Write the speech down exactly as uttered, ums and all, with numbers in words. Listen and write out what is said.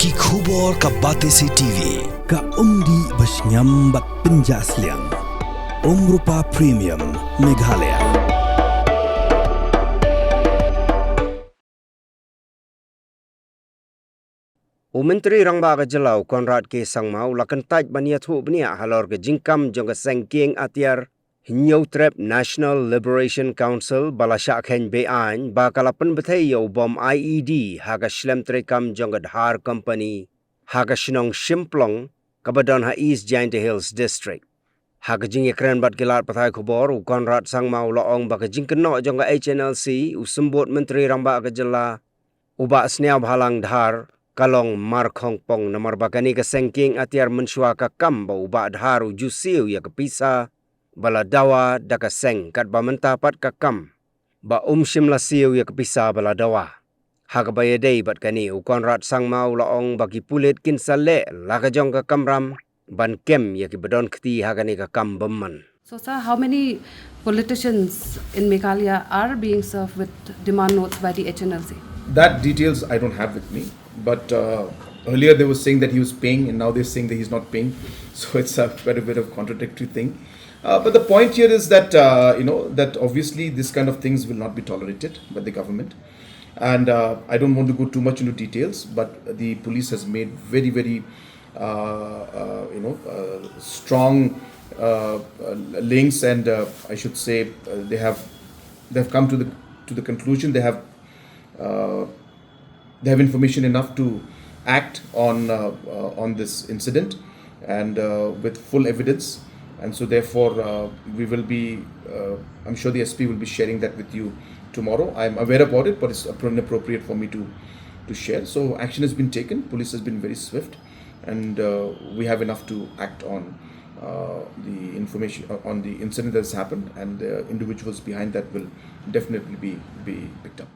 Ki khubor ka Batesi T V, ka umdih ba shngiam bad pynjah sliang. Umrupa Premium, Meghalaya. U Myntri Rangbah ka Jylla u Conrad K Sangma u la kyntait ban ïathuh bniah halor ka jingkam jong ka seng kieng atiar Hynñiewtrep National Liberation Council ba la shah kheiñ be-aiñ ba ka la pynbthei ïa u bom I E D ha ka shlem treikam jong ka Dhar Company ha ka shnong Shymplong kaba don ha East Jaintia Hills District. Ha ka jingïakren bad ki lad pathai khubor, u Conrad Sangma u la ong ba ka jingkynnoh jong ka H N L C, u Symbud Myntri Rangbah ka Jylla, u Bah Sniawbhalang Dhar, ka long markhongpong namar ba kane ka seng kieng atiar mynshuwa ka kam ba u Bah Dhar u ju siew ïa ka pisa ba la dawa da ka seng, katba mynta pat ka kam ba um shym la siew ïa ka pisa ba la dawa. Ha kaba ïadei bad kane, u Conrad Sangma u la ong ba ki pulit kin sa leh la ka jong ka kamram ban kem ïa kiba don kti ha kane ka kam bymman. So, sir, how many politicians in Meghalaya are being served with demand notes by the H N L C? That details I don't have with me, but uh, earlier they were saying that he was paying, and now they're saying that he's not paying. So it's a, quite a bit of contradictory thing. Uh, but the point here is that uh, you know that obviously this kind of things will not be tolerated by the government, and uh, I don't want to go too much into details. But the police has made very, very uh, uh, you know uh, strong uh, uh, links, and uh, I should say uh, they have they've come to the to the conclusion they have uh, they have information enough to act on uh, uh, on this incident and uh, with full evidence. And so therefore uh, we will be uh, I'm sure the S P will be sharing that with you tomorrow. I'm aware about it, but it's appro- inappropriate for me to to share. So action has been taken. Police has been very swift, and uh, we have enough to act on uh, the information uh, on the incident that's happened, and the individuals behind that will definitely be be picked up.